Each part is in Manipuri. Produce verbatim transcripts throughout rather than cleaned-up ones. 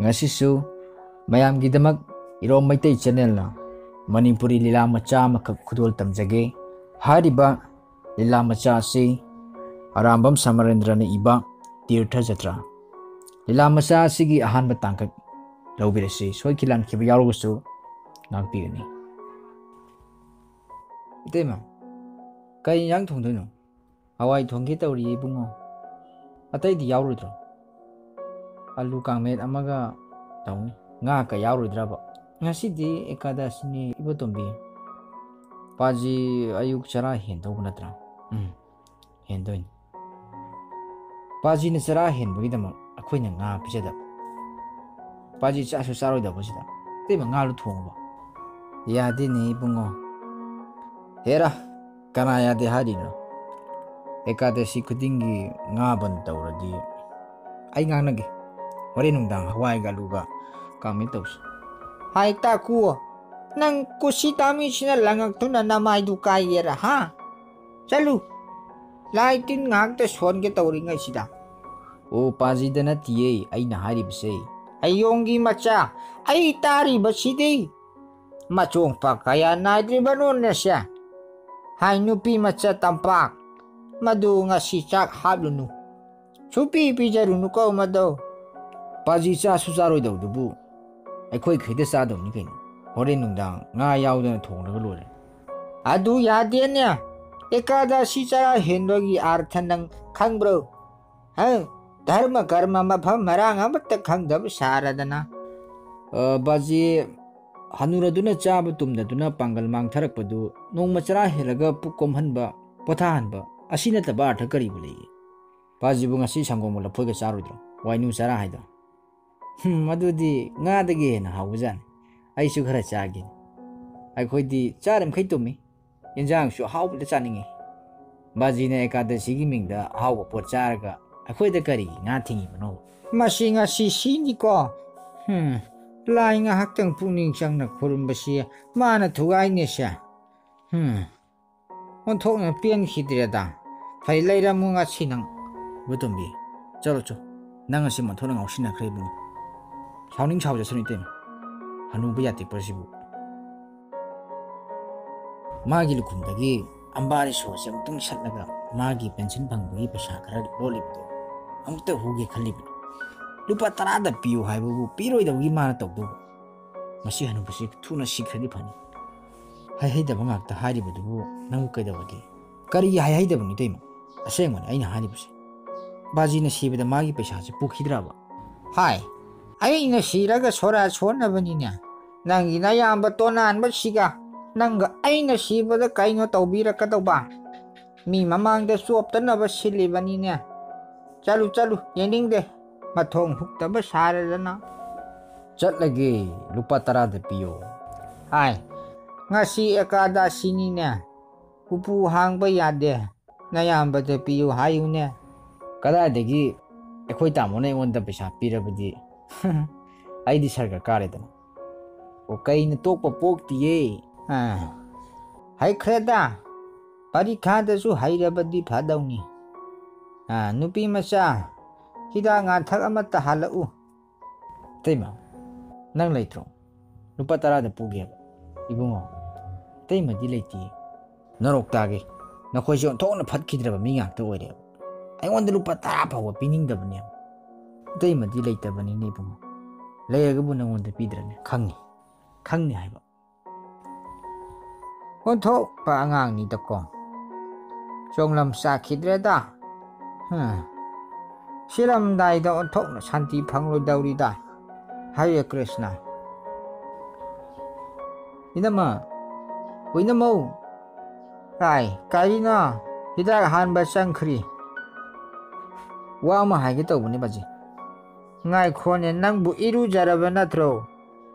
ꯉꯁꯤꯁꯨ ꯃꯌꯥꯝꯒꯤꯗꯃꯛ ꯏꯔꯣꯝ ꯃꯩꯇꯩ ꯆꯦꯅꯦꯜꯅ ꯃꯅꯤꯄꯨꯔꯤ ꯂꯤꯂꯥ ꯃꯆꯥ ꯑꯃꯈꯛ ꯈꯨꯗꯣꯜ ꯇꯝꯖꯒꯦ꯫ ꯍꯥꯏꯔꯤꯕ ꯂꯤꯂꯥ ꯃꯆꯥ ꯑꯁꯤ ꯑꯔꯥꯝꯕꯝ ꯁꯃꯔꯦꯟꯗ꯭ꯔꯅ ꯏꯕ ꯇꯤꯔꯊ ꯖꯇ꯭ꯔꯥ꯫ ꯂꯤꯂꯥ ꯃꯆꯥ ꯑꯁꯤꯒꯤ ꯑꯍꯥꯟꯕ ꯇꯥꯡꯀꯛ ꯂꯧꯕꯤꯔꯁꯤ꯫ ꯁꯣꯏꯈꯤ ꯂꯥꯟꯈꯤꯕ ꯌꯥꯎꯔꯒꯁꯨ ꯉꯥꯛꯄꯤꯒꯅꯤ꯫ ꯏꯇꯩꯃ, ꯀꯩ ꯏꯟꯖꯥꯡ ꯊꯣꯡꯗꯣꯏꯅꯣ? ꯍꯋꯥꯏ ꯊꯣꯡꯒꯦ ꯇꯧꯔꯤꯌꯦ ꯏꯕꯨꯡꯉꯣ꯫ ꯑꯇꯩꯗꯤ ꯌꯥꯎꯔꯣꯏꯗ꯭ꯔꯣ? ꯑꯂꯨ ꯀꯥꯡꯃꯦꯠ ꯑꯃꯒ ꯇꯧꯅꯤ꯫ ꯉꯥ ꯀ ꯌꯥꯎꯔꯣꯏꯗ꯭ꯔꯕ? ꯉꯁꯤꯗꯤ ꯑꯦꯀꯥꯗꯁꯤꯅꯦ ꯏꯕꯣꯇꯣꯝꯕꯤ꯫ ꯄꯥꯖꯤ ꯑꯌꯨꯛ ꯆꯔꯥ ꯍꯦꯟꯗꯧꯕ ꯅꯠꯇ꯭ꯔꯥ? ꯎꯝ, ꯍꯦꯟꯗꯣꯏꯅꯤ꯫ ꯄꯥꯖꯤꯅ ꯆꯔꯥ ꯍꯦꯟꯕꯒꯤꯗꯃꯛ ꯑꯩꯈꯣꯏꯅ ꯉꯥ ꯄꯤꯖꯗꯕ꯫ ꯄꯥꯖꯤ ꯆꯥꯁꯨ ꯆꯥꯔꯣꯏꯗꯧꯕꯁꯤꯗ ꯏꯇꯩꯃ ꯉꯥꯗꯨ ꯊꯣꯡꯉꯕ? ꯌꯥꯗꯦꯅꯦ ꯏꯕꯨꯡꯉꯣ꯫ ꯍꯦꯔꯥ, ꯀꯅꯥ ꯌꯥꯗꯦ ꯍꯥꯏꯔꯤꯅꯣ? ꯑꯦꯀꯥꯗꯁꯤ ꯈꯨꯗꯤꯡꯒꯤ ꯉꯥ ꯕꯟ ꯇꯧꯔꯗꯤ ꯑꯩ ꯉꯥꯡꯅꯒꯦ꯫ ꯍꯣꯔꯦꯟ ꯅꯨꯡꯗꯥꯡ ꯍꯋꯥꯏꯒ ꯑꯂꯨꯒ ꯀꯥꯡꯃꯦꯠ ꯇꯧꯁꯤ꯫ ꯍꯥꯏ ꯇꯥꯀꯨ, ꯅꯪ ꯀꯨꯁꯤ ꯇꯥꯃꯤꯁꯤꯅ ꯂꯪꯉꯛꯇꯨꯅ ꯅꯃꯥꯏꯗꯨ ꯀꯥꯏꯒꯦꯔꯥ, ꯍꯥ? ꯆꯠꯂꯨ, ꯂꯥꯏ ꯇꯤꯟ ꯉꯥꯏꯍꯥꯛꯇ ꯁꯣꯟꯒꯦ ꯇꯧꯔꯤꯉꯩꯁꯤꯗ꯫ ꯑꯣ, ꯄꯥꯖꯤꯗ ꯅꯠꯇꯤꯌꯦ ꯑꯩꯅ ꯍꯥꯏꯔꯤꯕꯁꯦ꯫ ꯑꯌꯣꯡꯒꯤ ꯃꯆꯥ, ꯑꯩ ꯇꯥꯔꯤꯕꯁꯤꯗꯤ ꯃꯆꯣꯡ ꯄꯥꯛ ꯀꯌꯥ ꯅꯥꯏꯗ꯭ꯔꯤꯕꯅꯣꯅꯦꯁꯦ꯫ ꯍꯥꯏ ꯅꯨꯄꯤ ꯃꯆꯥ ꯇꯝꯄꯥꯛ, ꯃꯗꯨ ꯉꯁꯤ ꯆꯥꯛ ꯍꯥꯞꯂꯨꯅꯨ, ꯁꯨꯄꯤ ꯄꯤꯖꯔꯨꯅꯨꯀꯣ ꯃꯗꯣ꯫ ꯄꯥꯖꯤ ꯆꯥꯁꯨ ꯆꯥꯔꯣꯏꯗꯧꯗꯨꯕꯨ ꯑꯩꯈꯣꯏ ꯈꯩꯗ ꯆꯥꯗꯧꯅꯤ ꯀꯩꯅꯣ꯫ ꯍꯣꯔꯦꯟ ꯅꯨꯡꯗꯥꯡ ꯉꯥ ꯌꯥꯎꯗꯅ ꯊꯣꯡꯂꯒ ꯂꯣꯏꯔꯦ꯫ ꯑꯗꯨ ꯌꯥꯗꯦꯅꯦ꯫ ꯑꯦꯀꯥꯗꯁꯤ ꯆꯔꯥ ꯍꯦꯟꯕꯒꯤ ꯑꯥꯔꯊ ꯅꯪ ꯈꯪꯕ꯭ꯔꯣ? ꯍ? ꯙꯔꯃ ꯀꯔꯃ ꯃꯐꯝ ꯃꯔꯥꯡ ꯑꯃꯠꯇ ꯈꯪꯗꯕ ꯁꯥꯔꯗꯅ꯫ ꯑ, ꯕꯥꯖꯤ, ꯍꯅꯨꯔꯗꯨꯅ ꯆꯥꯕ ꯇꯨꯝꯗꯗꯨꯅ ꯄꯥꯡꯒꯜ ꯃꯥꯡꯊꯔꯛꯄꯗꯨ ꯅꯣꯡꯃ ꯆꯔꯥ ꯍꯦꯜꯂꯒ ꯄꯨꯛ ꯀꯣꯝꯍꯟꯕ, ꯄꯣꯊꯥꯍꯟꯕ, ꯑꯁꯤ ꯅꯠꯇꯕ ꯑꯥꯔꯊ ꯀꯔꯤꯕꯨ ꯂꯩꯒꯦ? ꯕꯥꯖꯤꯕꯨ ꯉꯁꯤ ꯁꯪꯒꯣꯝꯒ ꯂꯐꯣꯏꯒ ꯆꯥꯔꯣꯏꯗ꯭ꯔꯣ? ꯋꯥꯏꯅꯨ ꯆꯔꯥ ꯍꯥꯏꯗꯣ꯫ ꯍꯨꯝ, ꯃꯗꯨꯗꯤ ꯉꯥꯗꯒꯤ ꯍꯦꯟꯅ ꯍꯥꯎꯕꯖꯥꯠꯅꯤ꯫ ꯑꯩꯁꯨ ꯈꯔ ꯆꯥꯒꯦ꯫ ꯑꯩꯈꯣꯏꯗꯤ ꯆꯥꯔꯤꯃꯈꯩ ꯇꯨꯝꯃꯤ꯫ ꯌꯦꯟꯖꯥꯡꯁꯨ ꯑꯍꯥꯎꯕꯗ ꯆꯥꯅꯤꯡꯉꯤ꯫ ꯕꯥꯖꯤꯅ ꯑꯦꯀꯥꯗꯁꯤꯒꯤ ꯃꯤꯡꯗ ꯑꯍꯥꯎꯕ ꯄꯣꯠ ꯆꯥꯔꯒ ꯑꯩꯈꯣꯏꯗ ꯀꯔꯤꯒꯤ ꯉꯥ ꯊꯤꯡꯉꯤꯕꯅꯣ? ꯃꯁꯤ ꯉꯁꯤ ꯁꯤꯅꯤꯀꯣ꯫ ꯍꯨꯝ, ꯂꯥꯏ ꯉꯥꯏꯍꯥꯛꯇꯪ ꯄꯨꯛꯅꯤꯡ ꯆꯪꯅ ꯈꯨꯔꯨꯝꯕꯁꯤ ꯃꯥꯅ ꯊꯨꯒꯥꯏꯅꯦꯁꯦ꯫ ꯍꯨꯝ, ꯑꯣꯟꯊꯣꯛꯅ ꯄꯦꯟꯈꯤꯗ꯭ꯔꯦꯗ꯫ ꯐꯩ, ꯂꯩꯔꯝꯃꯨ ꯉꯁꯤ ꯅꯪ꯫ ꯏꯕꯣꯇꯣꯝꯕꯤ, ꯆꯠꯂꯣ ꯆꯣ꯫ ꯅꯪ ꯑꯁꯤ ꯃꯊꯣꯟꯅ ꯉꯥꯎꯁꯤꯟꯅꯈ꯭ꯔꯦ ꯏꯕꯨꯡꯉꯣ꯫ ꯁꯥꯎꯅꯤꯡ ꯁꯥꯎꯖꯁꯅꯨ ꯏꯇꯩꯃ, ꯍꯅꯨꯕ ꯌꯥꯇꯦꯛꯄ ꯑꯁꯤꯕꯨ꯫ ꯃꯥꯒꯤ ꯂꯨꯈꯨꯝꯗꯒꯤ ꯑꯝꯕꯥ ꯔꯤꯁꯣꯁꯦ ꯑꯃꯨꯛꯇꯪ ꯁꯠꯂꯒ ꯃꯥꯒꯤ ꯄꯦꯟꯁꯤꯟ ꯐꯪꯕꯒꯤ ꯄꯩꯁꯥ ꯈꯔ ꯂꯣꯜꯂꯤꯕꯗꯣ ꯑꯃꯨꯛꯇ ꯍꯨꯒꯦ ꯈꯜꯂꯤꯕꯅꯤ꯫ ꯂꯨꯄꯥ ꯇꯔꯥꯗ ꯄꯤꯌꯨ ꯍꯥꯏꯕꯕꯨ ꯄꯤꯔꯣꯏꯗꯧꯒꯤ ꯃꯥꯅ ꯇꯧꯗꯧꯕ꯫ ꯃꯁꯤ ꯍꯅꯨꯕꯁꯤ ꯊꯨꯅ ꯁꯤꯈ꯭ꯔꯗꯤ ꯐꯅꯤ꯫ ꯍꯩꯍꯩꯗꯕ ꯉꯥꯛꯇ ꯍꯥꯏꯔꯤꯕꯗꯨꯕꯨ ꯅꯪꯕꯨ ꯀꯩꯗꯧꯔꯒꯦ? ꯀꯔꯤꯒꯤ ꯍꯩꯍꯩꯗꯕꯅꯣ ꯏꯇꯩꯃ? ꯑꯁꯦꯡꯕꯅꯤ ꯑꯩꯅ ꯍꯥꯏꯔꯤꯕꯁꯦ꯫ ꯕꯥꯖꯤꯅ ꯁꯤꯕꯗ ꯃꯥꯒꯤ ꯄꯩꯁꯥꯁꯦ ꯄꯨꯈꯤꯗ꯭ꯔꯕ? ꯍꯥꯏ, ꯑꯩꯅ ꯁꯤꯔꯒ ꯁꯣꯔꯥ ꯁꯣꯟꯅꯕꯅꯤꯅꯦ꯫ ꯅꯪꯒꯤ ꯅꯌꯥꯝꯕ ꯇꯣꯅꯥꯟꯕꯁꯤꯒ ꯅꯪꯒ ꯑꯩꯅ ꯁꯤꯕꯗ ꯀꯩꯅꯣ ꯇꯧꯕꯤꯔꯛꯀꯗꯧꯕ? ꯃꯤ ꯃꯃꯥꯡꯗ ꯆꯣꯞꯇꯅꯕ ꯁꯤꯜꯂꯤꯕꯅꯤꯅꯦ꯫ ꯆꯠꯂꯨ, ꯆꯠꯂꯨ, ꯌꯦꯡꯅꯤꯡꯗꯦ꯫ ꯃꯊꯣꯡ ꯍꯨꯛꯇꯕ ꯁꯥꯔꯗꯅ꯫ ꯆꯠꯂꯒꯦ, ꯂꯨꯄꯥ ꯇꯔꯥꯗ ꯄꯤꯌꯣ꯫ ꯍꯥꯏ, ꯉꯁꯤ ꯑꯦꯀꯥꯗꯥꯁꯤꯅꯤꯅꯦ꯫ ꯎꯄꯨ ꯍꯥꯡꯕ ꯌꯥꯗꯦ꯫ ꯅꯌꯥꯝꯕꯗ ꯄꯤꯌꯨ ꯍꯥꯏꯌꯨꯅꯦ꯫ ꯀꯗꯥꯏꯗꯒꯤ ꯑꯩꯈꯣꯏ ꯇꯥꯃꯣꯅ ꯑꯩꯉꯣꯟꯗ ꯄꯩꯁꯥ ꯄꯤꯔꯕꯗꯤ ꯑꯩꯗꯤ ꯁꯔꯒ ꯀꯥꯔꯦꯗꯅ꯫ ꯑꯣ, ꯀꯩꯅ ꯇꯣꯛꯄ ꯄꯣꯛꯇꯤꯌꯦ꯫ ꯑꯥ, ꯍꯩꯈ꯭ꯔꯦꯗ꯫ ꯄꯔꯤꯈꯥꯗꯁꯨ ꯍꯩꯔꯕꯗꯤ ꯐꯗꯧꯅꯤ꯫ ꯑꯥ, ꯅꯨꯄꯤ ꯃꯆꯥ, ꯍꯤꯗꯥꯛ ꯉꯥꯡꯊꯛ ꯑꯃ ꯇꯥꯍꯜꯂꯛꯎ꯫ ꯏꯇꯩꯃ, ꯅꯪ ꯂꯩꯇ꯭ꯔꯣ? ꯂꯨꯄꯥ ꯇꯔꯥꯗ ꯄꯨꯒꯦꯕ꯫ ꯏꯕꯨꯡꯉꯣ, ꯏꯇꯩꯃꯗꯤ ꯂꯩꯇꯦ꯫ ꯅꯔꯣꯛ ꯇꯥꯒꯦ꯫ ꯅꯈꯣꯏꯁꯦ ꯑꯣꯟꯊꯣꯛꯅ ꯐꯠꯈꯤꯗ꯭ꯔꯕ ꯃꯤ ꯉꯥꯛꯇ ꯑꯣꯏꯔꯦꯕ꯫ ꯑꯩꯉꯣꯟꯗ ꯂꯨꯄꯥ ꯇꯔꯥ ꯐꯥꯎꯕ ꯄꯤꯅꯤꯡꯗꯕꯅꯦꯕ꯫ ꯏꯇꯩꯃꯗꯤ ꯂꯩꯇꯕꯅꯤꯅꯦ ꯏꯕꯨꯡꯉꯣ꯫ ꯂꯩꯔꯒꯕꯨ ꯅꯪꯉꯣꯟꯗ ꯄꯤꯗ꯭ꯔꯅꯦ? ꯈꯪꯉꯤ꯫ ꯈꯪꯅꯤ ꯍꯥꯏꯕ꯫ ꯑꯣꯟꯊꯣꯛꯄ ꯑꯉꯥꯡꯅꯤꯗꯀꯣ꯫ ꯆꯣꯡꯂꯝ ꯆꯥꯈꯤꯗ꯭ꯔꯦꯗ꯫ ꯍꯝ꯫ ꯁꯤꯔꯝꯗꯥꯏꯗ ꯑꯣꯟꯊꯣꯛꯅ ꯁꯥꯟꯇꯤ ꯐꯪꯂꯣꯏꯗꯧꯔꯤꯗ꯫ ꯍꯔꯦ ꯀ꯭ꯔꯤꯁꯅ꯫ ꯏꯅꯝꯃ, ꯑꯣ ꯏꯅꯝꯃꯧ꯫ ꯇꯥꯏ, ꯀꯔꯤꯅꯣ? ꯍꯤꯗꯥꯛ ꯍꯥꯟꯕ ꯆꯪꯈ꯭ꯔꯤ꯫ ꯋꯥ ꯑꯃ ꯍꯥꯏꯒꯦ ꯇꯧꯕꯅꯦ ꯕꯥꯖꯤ꯫ ꯉꯥꯏꯈꯣꯅꯦ, ꯅꯪꯕꯨ ꯏꯔꯨꯖꯔꯕ ꯅꯠꯇ꯭ꯔꯣ?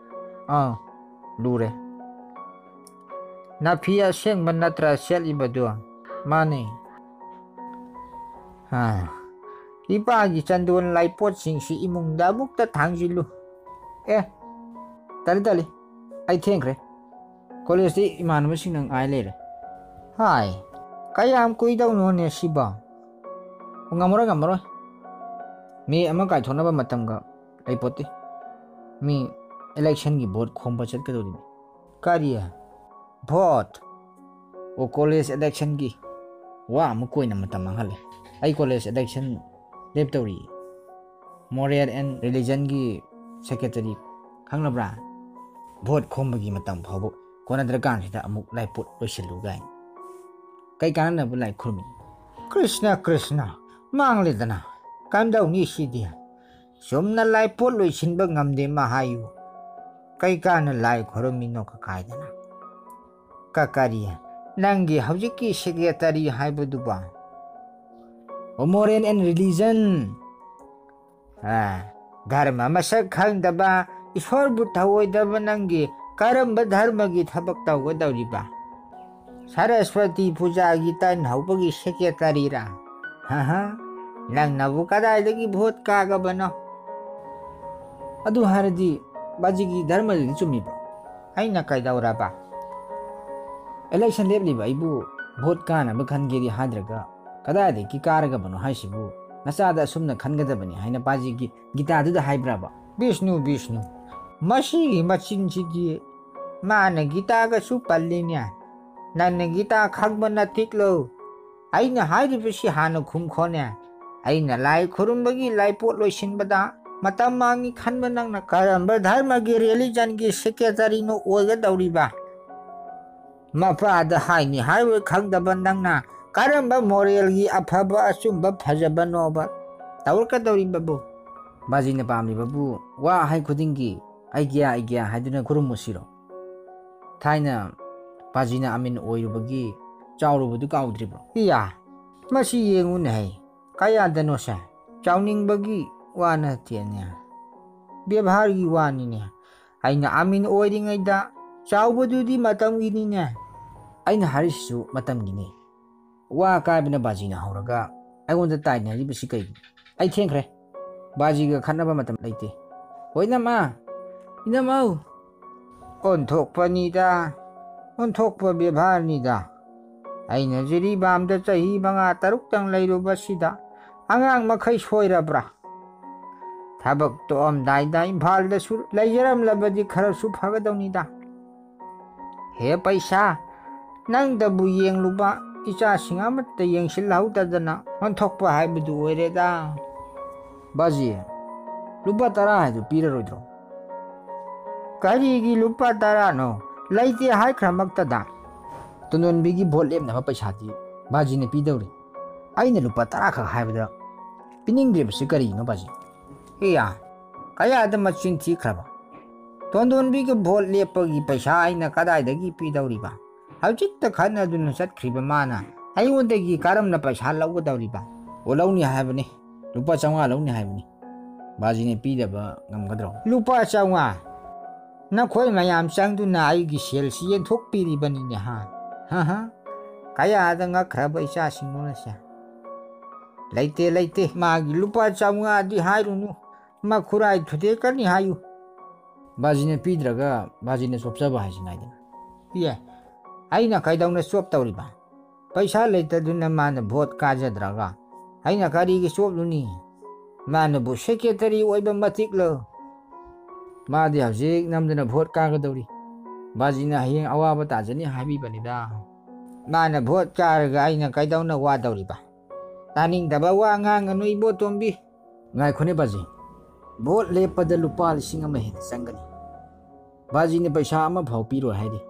ꯑꯥ, ꯂꯨꯔꯦ꯫ ꯅꯥꯐꯤ ꯑꯁꯦꯡꯕ ꯅꯠꯇ꯭ꯔꯥ ꯁꯦꯠꯂꯤꯕꯗꯨ? ꯃꯥꯅꯤ꯫ ꯑꯥ, ꯏꯄꯥꯒꯤ ꯆꯟꯗꯣꯟ ꯂꯥꯏꯄꯣꯠꯁꯤꯡꯁꯤ ꯏꯃꯨꯡꯗ ꯑꯃꯨꯛꯇ ꯊꯥꯡꯖꯤꯜꯂꯨ꯫ ꯑꯦ, ꯇꯜꯂꯤ, ꯇꯜꯂꯤ, ꯑꯩ ꯊꯦꯡꯈ꯭ꯔꯦ꯫ ꯀꯣꯂꯦꯖꯇ ꯏꯃꯥꯟꯅꯕꯁꯤꯡꯅ ꯉꯥꯏ ꯂꯩꯔꯦ꯫ ꯍꯥꯏ, ꯀꯌꯥꯝ ꯀꯨꯏꯗꯧꯅꯣꯅꯦ ꯁꯤꯕꯣ? ꯉꯝꯃꯔꯣꯏ, ꯉꯝꯃꯔꯣꯏ꯫ ꯃꯤ ꯑꯃ ꯀꯥꯏꯊꯣꯛꯅꯕ ꯃꯇꯝꯒ ꯂꯩꯄꯣꯠꯇꯦ꯫ ꯃꯤ ꯏꯂꯦꯛꯁꯟꯒꯤ ꯚꯣꯠ ꯈꯣꯝꯕ ꯆꯠꯀꯗꯧꯔꯤꯅꯤ꯫ ꯀꯔꯤ? ꯚꯣꯠ? ꯑꯣ, ꯀꯣꯂꯦꯖ ꯏꯂꯦꯛꯁꯟꯒꯤ꯫ ꯋꯥ ꯑꯃꯨꯛ ꯀꯣꯏꯅ ꯃꯇꯝ ꯃꯥꯡꯍꯜꯂꯦ꯫ ꯑꯩ ꯀꯣꯂꯦꯖ ꯏꯂꯦꯛꯁꯟ ꯂꯦꯞꯇꯧꯔꯤ꯫ Moral and Religionꯒꯤ ꯁꯦꯀ꯭ꯔꯦꯇꯔꯤ ꯈꯪꯂꯕ꯭ꯔꯥ? ꯚꯣꯠ ꯈꯣꯝꯕꯒꯤ ꯃꯇꯝ ꯐꯥꯎꯕ ꯀꯣꯟꯅꯗ꯭ꯔꯀꯥꯟꯁꯤꯗ ꯑꯃꯨꯛ ꯂꯥꯏꯄꯣꯠ ꯂꯣꯏꯁꯤꯜꯂꯨ ꯀꯥꯏꯅ꯫ ꯀꯩ ꯀꯥꯟꯅꯅꯕ ꯂꯥꯏ ꯈꯨꯔꯨꯝꯃꯤ? ꯀ꯭ꯔꯤꯁꯅ, ꯀ꯭ꯔꯤꯁꯅ, ꯃꯥꯡꯂꯦꯗꯅ꯫ ꯀꯝꯗꯧꯅꯤ ꯁꯤꯗꯤ? ꯆꯨꯝꯅ ꯂꯥꯏꯄꯣꯠ ꯂꯣꯏꯁꯤꯟꯕ ꯉꯝꯗꯦ ꯃꯍꯥꯌꯨ꯫ ꯀꯩ ꯀꯥꯟꯅ ꯂꯥꯏ ꯈꯨꯔꯨꯝꯃꯤꯅꯣ ꯀꯀꯥꯏꯗꯅ? ꯀꯀꯥꯔꯤ, ꯅꯪꯒꯤ ꯍꯧꯖꯤꯛꯀꯤ ꯁꯦꯀ꯭ꯔꯦꯇꯔꯤ ꯍꯥꯏꯕꯗꯨꯕꯣ? ꯑꯣ, Moral and Religion꯫ ꯑ, ꯙꯔꯃ ꯃꯁꯛ ꯈꯪꯗꯕ, ꯏꯁꯣꯔꯕꯨ ꯊꯧꯑꯣꯏꯗꯕ ꯅꯪꯒꯤ ꯀꯔꯝꯕ ꯙꯔꯃꯒꯤ ꯊꯕꯛ ꯇꯧꯒꯗꯧꯔꯤꯕ? ꯁꯔꯁ꯭ꯋꯇꯤ ꯄꯨꯖꯥꯒꯤ ꯇꯟ ꯍꯧꯕꯒꯤ ꯁꯦꯀ꯭ꯔꯦꯇꯔꯤꯔꯥ? ꯍꯥ ꯍꯥ, ꯅꯪꯅꯕꯨ ꯀꯗꯥꯏꯗꯒꯤ ꯚꯣꯠ ꯀꯥꯒꯕꯅꯣ? ꯑꯗꯨ ꯍꯥꯏꯔꯗꯤ ꯕꯥꯖꯤꯒꯤ ꯙꯔꯃꯗꯨꯗꯤ ꯆꯨꯝꯃꯤꯕ? ꯑꯩꯅ ꯀꯩꯗꯧꯔꯕ? ꯏꯂꯦꯛꯁꯟ ꯂꯦꯞꯂꯤꯕ ꯑꯩꯕꯨ ꯚꯣꯠ ꯀꯥꯅꯕ ꯈꯟꯒꯦꯗꯤ ꯍꯥꯏꯗ꯭ꯔꯒ ꯀꯗꯥꯏꯗꯒꯤ ꯀꯥꯔꯒꯕꯅꯣ ꯍꯥꯏꯁꯤꯕꯨ? ꯅꯆꯥꯗ ꯑꯁꯨꯝꯅ ꯈꯟꯒꯗꯕꯅꯤ ꯍꯥꯏꯅ ꯄꯥꯖꯤꯒꯤ ꯒꯤꯇꯥꯗꯨꯗ ꯍꯥꯏꯕ꯭ꯔꯕ? ꯕꯤꯁꯅꯨ, ꯕꯤꯁꯅꯨ, ꯃꯁꯤꯒꯤ ꯃꯆꯤꯟꯁꯤꯗꯤ ꯃꯥꯅ ꯒꯤꯇꯥꯒꯁꯨ ꯄꯜꯂꯤꯅꯦ꯫ ꯅꯪꯅ ꯒꯤꯇꯥ ꯈꯪꯕ ꯅꯠꯇꯤꯛꯂꯣ? ꯑꯩꯅ ꯍꯥꯏꯔꯤꯕꯁꯤ ꯍꯥꯟꯅ ꯈꯨꯝꯈꯣꯅꯦ꯫ ꯑꯩꯅ ꯂꯥꯏ ꯈꯨꯔꯨꯝꯕꯒꯤ ꯂꯥꯏꯄꯣꯠ ꯂꯣꯏꯁꯤꯟꯕꯗ ꯃꯇꯝ ꯃꯥꯡꯉꯤ ꯈꯟꯕ ꯅꯪꯅ ꯀꯔꯝꯕ ꯙꯔꯃꯒꯤ ꯔꯤꯂꯤꯖꯟꯒꯤ ꯁꯦꯀ꯭ꯔꯦꯇꯔꯤꯅꯣ ꯑꯣꯏꯒꯗꯧꯔꯤꯕ? ꯃꯄꯥꯗ ꯍꯥꯏꯅꯤ ꯍꯥꯏꯔꯣꯏ ꯈꯪꯗꯕ ꯅꯪꯅ ꯀꯔꯝꯕ ꯃꯣꯔꯦꯜꯒꯤ ꯑꯐꯕ ꯑꯆꯨꯝꯕ ꯐꯖꯕꯅꯣꯕ ꯇꯧꯔꯛꯀꯗꯧꯔꯤꯕꯕꯨ? ꯕꯥꯖꯤꯅ ꯄꯥꯝꯂꯤꯕꯕꯨ ꯋꯥ ꯍꯥꯏ ꯈꯨꯗꯤꯡꯒꯤ "ꯑꯩꯒ꯭ꯌꯥ, ꯑꯩꯒ꯭ꯌꯥ" ꯍꯥꯏꯗꯨꯅ ꯈꯨꯔꯨꯝꯃꯨꯁꯤꯔꯣ? ꯊꯥꯏꯅ ꯕꯥꯖꯤꯅ ꯑꯃꯤꯟ ꯑꯣꯏꯔꯨꯕꯒꯤ ꯆꯥꯎꯔꯨꯕꯗꯨ ꯀꯥꯎꯗ꯭ꯔꯤꯕ꯭ꯔꯣ? ꯏꯌꯥ, ꯃꯁꯤ ꯌꯦꯡꯉꯨꯅꯦ ꯍꯩ, ꯀꯌꯥꯗꯅꯣꯁꯦ? ꯆꯥꯎꯅꯤꯡꯕꯒꯤ ꯋꯥ ꯅꯠꯇꯦꯅꯦ, ꯕꯦꯕꯥꯔꯒꯤ ꯋꯥꯅꯤꯅꯦ꯫ ꯑꯩꯅ ꯑꯃꯤꯟ ꯑꯣꯏꯔꯤꯉꯩꯗ ꯆꯥꯎꯕꯗꯨꯗꯤ ꯃꯇꯝꯒꯤꯅꯤꯅꯦ꯫ ꯑꯩꯅ ꯍꯥꯏꯔꯤꯁꯤꯁꯨ ꯃꯇꯝꯒꯤꯅꯤ꯫ ꯋꯥ ꯀꯥꯏꯕꯅ ꯕꯥꯖꯤꯅ ꯍꯧꯔꯒ ꯑꯩꯉꯣꯟꯗ ꯇꯥꯏꯅꯔꯤꯕꯁꯤ ꯀꯩꯒꯤꯅꯣ? ꯑꯩ ꯊꯦꯡꯈ꯭ꯔꯦ꯫ ꯕꯥꯖꯤꯒ ꯈꯠꯅꯕ ꯃꯇꯝ ꯂꯩꯇꯦ꯫ ꯍꯣꯏ, ꯏꯅꯝꯃ! ꯏꯅꯝꯃꯧ! ꯑꯣꯟꯊꯣꯛꯄꯅꯤꯗ, ꯑꯣꯟꯊꯣꯛꯄ ꯕꯦꯕꯥꯔꯅꯤꯗ꯫ ꯑꯩꯅ ꯖꯤꯔꯤꯕꯥꯝꯗ ꯆꯍꯤ ꯃꯉꯥ ꯇꯔꯨꯛꯇꯪ ꯂꯩꯔꯨꯕꯁꯤꯗ ꯑꯉꯥꯡ ꯃꯈꯩ ꯁꯣꯏꯔꯕ꯭ꯔꯥ? ꯊꯕꯛ ꯇꯣꯛꯑꯝꯗꯥꯏꯗ ꯏꯝꯐꯥꯜꯗꯁꯨ ꯂꯩꯖꯔꯝꯂꯕꯗꯤ ꯈꯔꯁꯨ ꯐꯒꯗꯧꯅꯤꯗ꯫ ꯍꯦ ꯄꯩꯁꯥ, ꯅꯪꯗꯕꯨ ꯌꯦꯡꯂꯨꯕ, ꯏꯆꯥꯁꯤꯡ ꯑꯃꯠꯇ ꯌꯦꯡꯁꯤꯜꯍꯧꯗꯗꯅ ꯑꯣꯟꯊꯣꯛꯄ ꯍꯥꯏꯕꯗꯨ ꯑꯣꯏꯔꯦꯗ꯫ ꯕꯥꯖꯤ, ꯂꯨꯄꯥ ꯇꯔꯥ ꯍꯥꯏꯗꯨ ꯄꯤꯔꯔꯣꯏꯗ꯭ꯔꯣ? ꯀꯔꯤꯒꯤ ꯂꯨꯄꯥ ꯇꯔꯥꯅꯣ? ꯂꯩꯇꯦ ꯍꯥꯏꯈ꯭ꯔꯃꯛꯇꯗ꯫ ꯇꯣꯟꯗꯣꯟꯕꯤꯒꯤ ꯚꯣꯠ ꯂꯦꯞꯅꯕ ꯄꯩꯁꯥꯗꯤ ꯕꯥꯖꯤꯅ ꯄꯤꯗꯧꯔꯤ꯫ ꯑꯩꯅ ꯂꯨꯄꯥ ꯇꯔꯥ ꯈꯛ ꯍꯥꯏꯕꯗ ꯄꯤꯅꯤꯡꯗ꯭ꯔꯤꯕꯁꯤ ꯀꯔꯤꯒꯤꯅꯣ ꯕꯥꯖꯤ? ꯏꯌꯥ, ꯀꯌꯥꯗ ꯃꯆꯤꯟ ꯊꯤꯈ꯭ꯔꯕ? ꯇꯣꯟꯗꯣꯟꯕꯤꯒꯤ ꯚꯣꯠ ꯂꯦꯞꯄꯒꯤ ꯄꯩꯁꯥ ꯑꯩꯅ ꯀꯗꯥꯏꯗꯒꯤ ꯄꯤꯗꯧꯔꯤꯕ? ꯍꯧꯖꯤꯛꯇ ꯈꯠꯅꯗꯨꯅ ꯆꯠꯈ꯭ꯔꯤꯕ ꯃꯥꯅ ꯑꯩꯉꯣꯟꯗꯒꯤ ꯀꯔꯝꯅ ꯄꯩꯁꯥ ꯂꯧꯒꯗꯧꯔꯤꯕ? ꯑꯣ, ꯂꯧꯅꯤ ꯍꯥꯏꯕꯅꯤ, ꯂꯨꯄꯥ ꯆꯥꯝꯃꯉꯥ ꯂꯧꯅꯤ ꯍꯥꯏꯕꯅꯤ꯫ ꯕꯥꯖꯤꯅ ꯄꯤꯗꯕ ꯉꯝꯒꯗ꯭ꯔꯣ? ꯂꯨꯄꯥ ꯆꯥꯝꯃꯉꯥ? ꯅꯈꯣꯏ ꯃꯌꯥꯝ ꯆꯪꯗꯨꯅ ꯑꯩꯒꯤ ꯁꯦꯜꯁꯤ ꯌꯦꯟꯊꯣꯛꯄꯤꯔꯤꯕꯅꯤꯅꯦ, ꯍꯥ? ꯍꯥ ꯍꯥ꯫ ꯀꯌꯥꯗ ꯉꯛꯈ꯭ꯔꯕ ꯏꯆꯥꯁꯤꯡꯅꯣꯅꯦꯁꯦ? ꯂꯩꯇꯦ, ꯂꯩꯇꯦ, ꯃꯥꯒꯤ ꯂꯨꯄꯥ ꯆꯥꯝꯃꯉꯥꯗꯤ ꯍꯥꯏꯔꯨꯅꯨ, ꯃꯈꯨꯔꯥꯏ ꯊꯨꯗꯦꯛꯀꯅꯤ ꯍꯥꯏꯌꯨ꯫ ꯕꯥꯖꯤꯅ ꯄꯤꯗ꯭ꯔꯒ ꯕꯥꯖꯤꯅ ꯆꯣꯞꯆꯕ ꯍꯥꯏꯁꯤ ꯉꯥꯏꯗꯅ꯫ ꯑꯦ, ꯑꯩꯅ ꯀꯩꯗꯧꯅ ꯆꯣꯞꯇꯧꯔꯤꯕ? ꯄꯩꯁꯥ ꯂꯩꯇꯗꯨꯅ ꯃꯥꯅ ꯚꯣꯠ ꯀꯥꯖꯗ꯭ꯔꯒ ꯑꯩꯅ ꯀꯔꯤꯒꯤ ꯆꯣꯞꯂꯨꯅꯤ? ꯃꯥꯅꯕꯨ ꯁꯦꯀ꯭ꯔꯦꯇꯔꯤ ꯑꯣꯏꯕ ꯃꯇꯤꯛꯂꯣ? ꯃꯥꯗꯤ ꯍꯧꯖꯤꯛ ꯅꯝꯗꯅ ꯚꯣꯠ ꯀꯥꯒꯗꯧꯔꯤ꯫ ꯕꯥꯖꯤꯅ ꯍꯌꯦꯡ ꯑꯋꯥꯕ ꯇꯥꯖꯅꯤ ꯍꯥꯏꯕꯤꯕꯅꯤꯗ꯫ ꯃꯥꯅ ꯚꯣꯠ ꯀꯥꯔꯒ ꯑꯩꯅ ꯀꯩꯗꯧꯅ ꯋꯥꯗꯧꯔꯤꯕ? ꯇꯥꯅꯤꯡꯗꯕ ꯋꯥ ꯉꯥꯡꯒꯅꯨ ꯏꯕꯣꯇꯣꯝꯕꯤ꯫ ꯉꯥꯏꯈꯣꯅꯦ ꯕꯥꯖꯤ, ꯚꯣꯠ ꯂꯦꯞꯄꯗ ꯂꯨꯄꯥ ꯂꯤꯁꯤꯡ ꯑꯃ ꯍꯦꯟꯅ ꯆꯪꯒꯅꯤ꯫ ꯕꯥꯖꯤꯅ ꯄꯩꯁꯥ ꯑꯃ ꯐꯥꯎ ꯄꯤꯔꯣꯏ ꯍꯥꯏꯔꯤ꯫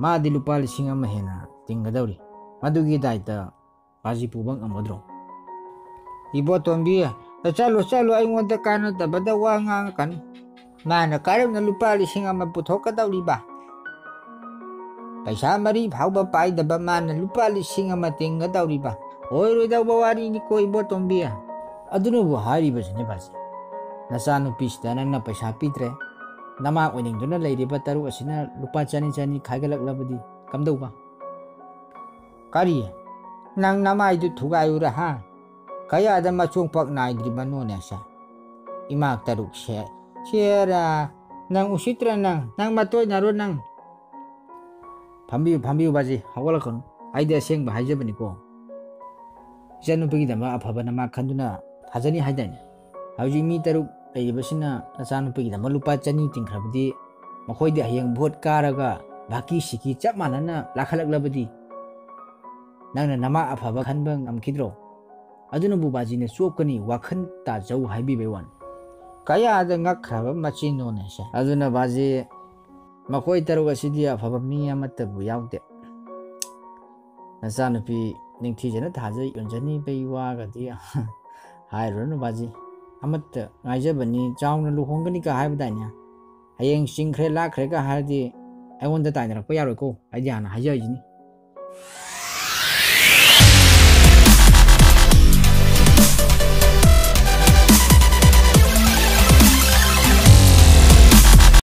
ꯃꯥꯗꯤ ꯂꯨꯄꯥ ꯂꯤꯁꯤꯡ ꯑꯃ ꯍꯦꯟꯅ ꯇꯤꯡꯒꯗꯧꯔꯤ꯫ ꯃꯗꯨꯒꯤ ꯗꯥꯏꯇ ꯕꯥꯖꯤ ꯄꯨꯕ ꯉꯝꯒꯗ꯭ꯔꯣ? ꯏꯕꯣꯇꯣꯝꯕꯤ, ꯆꯠꯂꯣ, ꯆꯠꯂꯣ, ꯑꯩꯉꯣꯟꯗ ꯀꯥꯟꯅꯗꯕꯗ ꯋꯥ ꯉꯥꯡꯉꯛꯀꯅꯨ꯫ ꯃꯥꯅ ꯀꯔꯝꯅ ꯂꯨꯄꯥ ꯂꯤꯁꯤꯡ ꯑꯃ ꯄꯨꯊꯣꯛꯀꯗꯧꯔꯤꯕ? ꯄꯩꯁꯥ ꯃꯔꯤ ꯐꯥꯎꯕ ꯄꯥꯏꯗꯕ ꯃꯥꯅ ꯂꯨꯄꯥ ꯂꯤꯁꯤꯡ ꯑꯃ ꯇꯤꯡꯒꯗꯧꯔꯤꯕ? ꯑꯣꯏꯔꯣꯏꯗꯧꯕ ꯋꯥꯔꯤꯅꯤꯀꯣ ꯏꯕꯣꯇꯣꯝꯕꯤ꯫ ꯑꯗꯨꯅꯕꯨ ꯍꯥꯏꯔꯤꯕꯁꯤꯅꯦ ꯕꯥꯖꯤ, ꯅꯆꯥꯅꯨꯄꯤꯁꯤꯗ ꯅꯪꯅ ꯄꯩꯁꯥ ꯄꯤꯗ꯭ꯔꯦ, ꯅꯃꯥ ꯑꯣꯏꯅꯤꯡꯗꯨꯅ ꯂꯩꯔꯤꯕ ꯇꯔꯨꯛ ꯑꯁꯤꯅ ꯂꯨꯄꯥ ꯆꯅꯤ ꯆꯅꯤ ꯈꯥꯏꯒꯠꯂꯛꯂꯕꯗꯤ ꯀꯝꯗꯧꯕ? ꯀꯔꯤ? ꯅꯪ ꯅꯃꯥꯏꯗꯨ ꯊꯨꯒꯥꯏꯌꯨꯔ ꯍꯥ? ꯀꯌꯥꯗ ꯃꯆꯣꯡ ꯄꯛ ꯅꯥꯏꯗ꯭ꯔꯤꯕꯅꯣꯅꯦ ꯁꯦ? ꯏꯃꯥ ꯇꯔꯨꯛꯁꯦ꯫ ꯁꯦꯔꯥ, ꯅꯪ ꯎꯁꯤꯠꯇ꯭ꯔ ꯅꯪ? ꯅꯪ ꯃꯇꯣꯏꯅꯔꯣ ꯅꯪ? ꯐꯝꯕꯤꯌꯨ, ꯐꯝꯕꯤꯌꯨ ꯕꯥꯖꯤ, ꯍꯧꯒꯠꯂꯛꯀꯅꯨ꯫ ꯑꯩꯗꯤ ꯑꯁꯦꯡꯕ ꯍꯥꯏꯖꯕꯅꯤꯀꯣ꯫ ꯏꯆꯟꯅꯨꯄꯤꯒꯤꯗꯃꯛ ꯑꯐꯕ ꯅꯃꯥ ꯈꯟꯗꯨꯅ ꯊꯥꯖꯅꯤ ꯍꯥꯏꯗꯥꯏꯅꯦ? ꯍꯧꯖꯤꯛ ꯃꯤ ꯇꯔꯨꯛ ꯂꯩꯔꯤꯕꯁꯤꯅ ꯅꯆꯥꯅꯨꯄꯤꯒꯤꯗꯃꯛ ꯂꯨꯄꯥ ꯆꯅꯤ ꯇꯤꯡꯈ꯭ꯔꯕꯗꯤ, ꯃꯈꯣꯏꯗꯤ ꯍꯌꯦꯡ ꯚꯣꯠ ꯀꯥꯔꯒ ꯚꯥꯀꯤ ꯁꯤꯀꯤ ꯆꯞ ꯃꯥꯟꯅꯅ ꯂꯥꯛꯈꯠꯂꯛꯂꯕꯗꯤ ꯅꯪꯅ ꯅꯃꯥ ꯑꯐꯕ ꯈꯟꯕ ꯉꯝꯈꯤꯗ꯭ꯔꯣ? ꯑꯗꯨꯅꯕꯨ ꯕꯥꯖꯤꯅ ꯆꯣꯞꯀꯅꯤ, ꯋꯥꯈꯜ ꯇꯥꯖꯧ ꯍꯥꯏꯕꯤꯕꯩ ꯋꯥꯅꯤ꯫ ꯀꯌꯥꯗ ꯉꯛꯈ꯭ꯔꯕ ꯃꯆꯤꯟꯅꯣꯅꯦꯁꯦ꯫ ꯑꯗꯨꯅ ꯕꯥꯖꯤ, ꯃꯈꯣꯏ ꯇꯔꯨꯛ ꯑꯁꯤꯗꯤ ꯑꯐꯕ ꯃꯤ ꯑꯃꯠꯇꯕꯨ ꯌꯥꯎꯗꯦ꯫ ꯅꯆꯥꯅꯨꯄꯤ ꯅꯤꯡꯊꯤꯖꯅ ꯊꯥꯖ ꯌꯣꯟꯖꯅꯤꯕꯩ ꯋꯥꯒꯗꯤ ꯍꯥꯏꯔꯨꯔꯅꯨ ꯕꯥꯖꯤ꯫ ꯑꯃꯠꯇ ꯉꯥꯏꯖꯕꯅꯤ, ꯆꯥꯎꯅ ꯂꯨꯍꯣꯡꯒꯅꯤꯒ ꯍꯥꯏꯕꯗꯥꯏꯅꯦ? ꯍꯌꯦꯡ ꯆꯤꯡꯈ꯭ꯔꯦ ꯂꯥꯛꯈ꯭ꯔꯦꯒ ꯍꯥꯏꯔꯗꯤ ꯑꯩꯉꯣꯟꯗ ꯇꯥꯏꯅꯔꯛꯄ ꯌꯥꯔꯣꯏꯀꯣ, ꯑꯩꯗꯤ ꯍꯥꯟꯅ ꯍꯥꯏꯖꯔꯤꯁꯤꯅꯤ꯫